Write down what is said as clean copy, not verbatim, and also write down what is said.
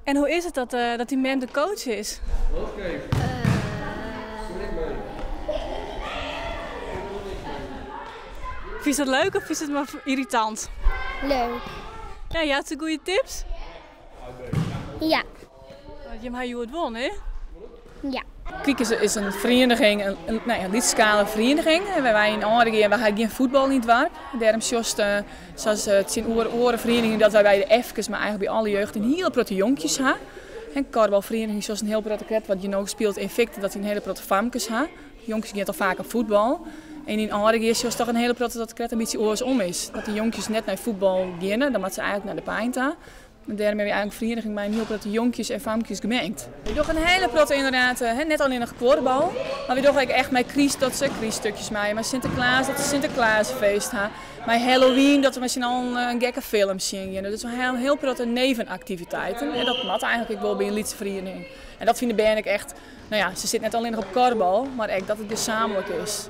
En hoe is it dat, uh, dat dyn mem de coach is? Fynst dat leuk of fynst it mar yrritant? Leuk. Ja, jout se goede tips? Ja. Want jim ha hjoed wûn, hè? Ja. Kwiek is in ferieniging, in, nou ja, lytsskalige ferieniging. Wêr't wy yn Aldegea, wy ha gjin fuotbal yn it doarp. Dêrom sjochst sa as tsjinoer oare ferieningen dat wy by de Fkes, mar eigentlik by alle jeugd in hiele protte jonkjes ha. En kuorbalferiening sjochst in hiel protte krekt wat je no spilet Invicta dat dy in hiele protte famkes ha. Jonkjes gean toch faak op fuotbal. En yn Aldegea sjochst toch in hiele protte dat it krekt in bytsje oarsom is. Dat de jonkjes net nei fuotbal geane, dan moatte se eigentlik nei de Pein ta. En dêrom hawwe wy eigentlik in ferieniging mei in hiel protte jonkjes en famkjes gemengd. Wy dogge in hiele protte ynderdaad, net allinnich kuorbal, mar wy dogge ek echt mei kryst dat se kryststukjes meitsje, mei Sinteklaas dat se Sinteklaasfeest ha, mei Halloween dat we mei syn allen in gekke film sjen geane. Dus we ha in hiel protte nevenaktiviteiten en dat moat eigentlik ek wol by in lytse feriening. En dat fine de bern ek echt, no ja, se sitte net allinnich op kuorbal, mar ek dat it gesamentlik is.